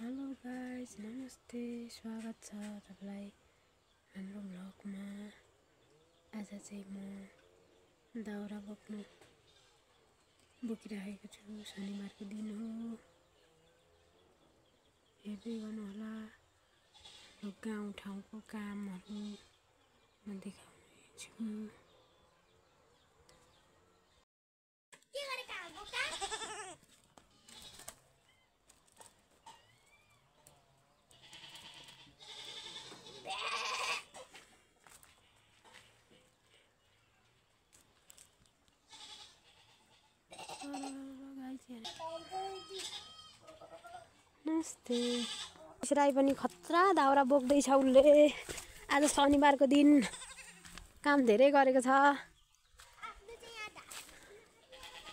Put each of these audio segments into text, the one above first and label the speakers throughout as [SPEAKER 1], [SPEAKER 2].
[SPEAKER 1] Hello guys, नमस्ते, स्वागत छ तपाईलाई हाम्रो भ्लगमा। आज चाहिँ म दाउरा बोकिरहेको छु। शनिबारको दिन हो, हेर्दै गर्नुहोला। गाउँ ठाउँको कामहरू म देखाउँछु। नमस्ते। राई पनि खतरा दाउरा बोक्दैछ उसले। आज शनिबारको दिन काम धेरै गरेको छ।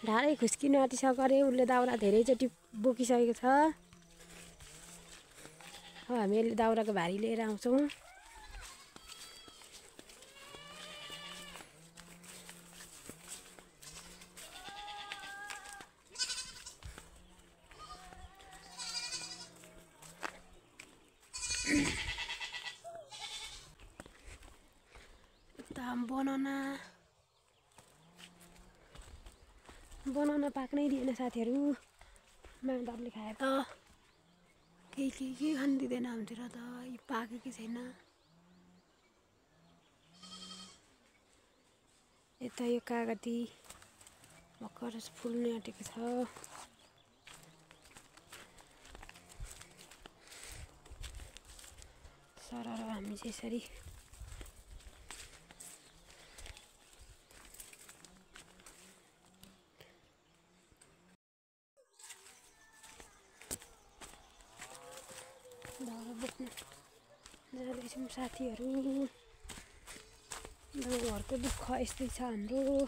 [SPEAKER 1] ढाडै खुस्किन आँटिसक्यो। उसले दाउरा धेरैचोटि बोकिसकेको छ। अब हामी यसले दाउराको भारी लिएर आउँछौँ। बनाउन पाक्नै दिएन साथीहरू। मादरले खायो त। के खानु दिँदैन हाम्रोतिर त। यो पाकेकै छैन। यता यो कागती भर्खर फुल्न आँटेको छ। सरर हामी चाहिँ यसरी दाउरा बोक्न जाँदैछौँ साथीहरू। गाउँघरको दुःख यस्तै छ हाम्रो।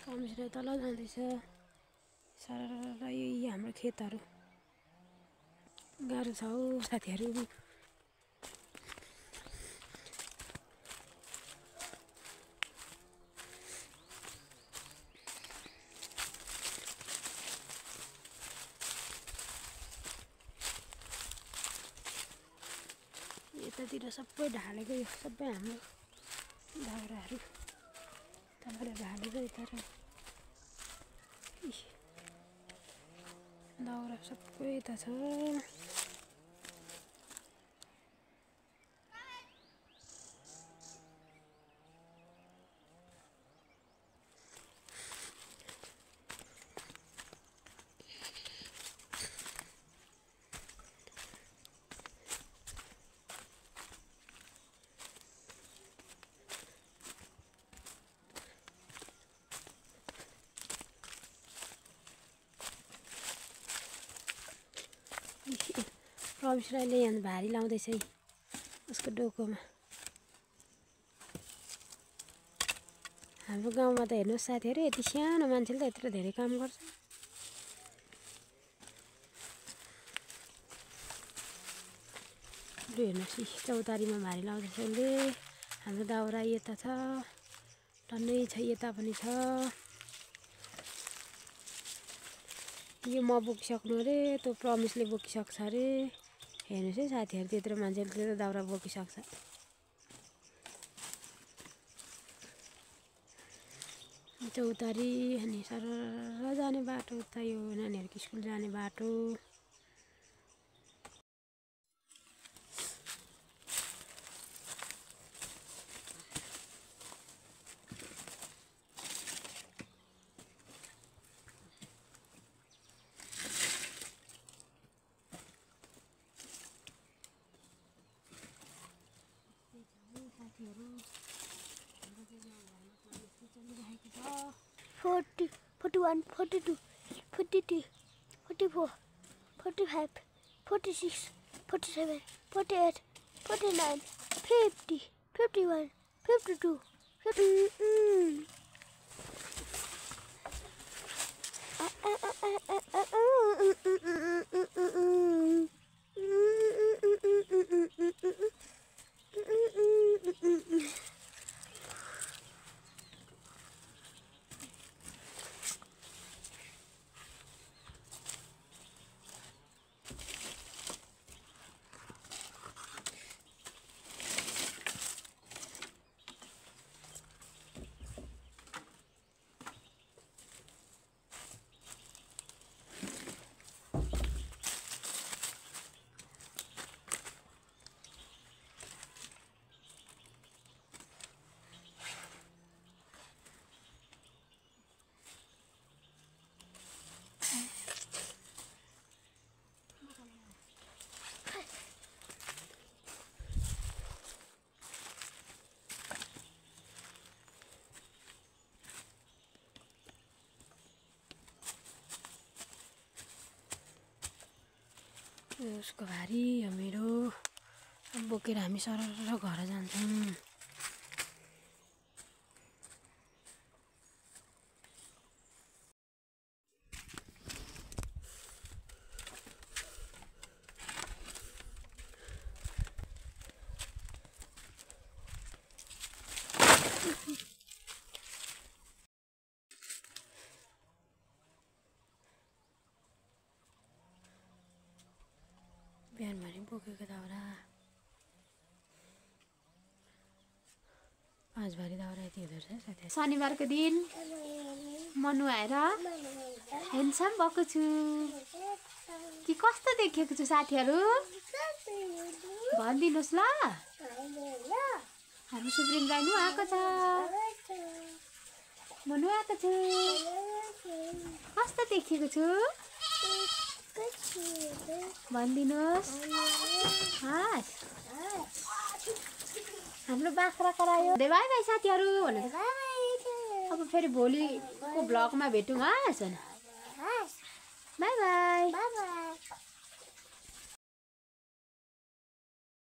[SPEAKER 1] कमसिरा तल जाँदैछ। सरर यही हाम्रो खेतहरू। गाह्रो छ हौ साथीहरू। यतातिर सबै ढालेको, यो सबै हाम्रो दाउराहरू तलबाट ढालेको। यता दाउरा सबै यता छ। रमेशराईले यहाँ भारी लाउँदैछ है उसको डोकोमा। हाम्रो गाउँमा त हेर्नुहोस् साथीहरू, यति सानो मान्छेले त यत्रो धेरै काम गर्छ। हेर्नुहोस् चौतारीमा भारी लाउँदैछ उसले। हाम्रो दाउरा यता छ, टन्नै छ, यता पनि छ। यो म बोकिसक्नु अरे, त्यो प्रमिसले बोकिसक्छ अरे। हेर्नुहोस् है साथीहरू, त्यत्रो मान्छेले त दाउरा बोकिसक्छ। चौतारी अनि सरर जाने बाटो, उता यो नानीहरूको स्कुल जाने बाटो। साथीहरू
[SPEAKER 2] 40, 41, 42, 43, 44, 45, 46, 47, 48, 49, 50, 51, 52, 53.
[SPEAKER 1] उसको भारी यो मेरो बोकेर हामी सरर घर जान्छौँ। बिहानभरि बोकेको दाउरा आजभरि दाउरा यति हुँदो रहेछ साथी। शनिबारको दिन म नुहाएर ह्यान्डसम भएको छु कि कस्तो देखेको छु साथीहरू भनिदिनुहोस् ल। हाम्रो सुप्रिम दाइ नुहाएको छ, म नुहाएको छु, कस्तो देखेको छु भनिदिनुहोस्। हाम्रो बाख्रा करायो। बाई बाई साथीहरू भनेर अब फेरि भोलिको भ्लगमा भेटौँ हस्।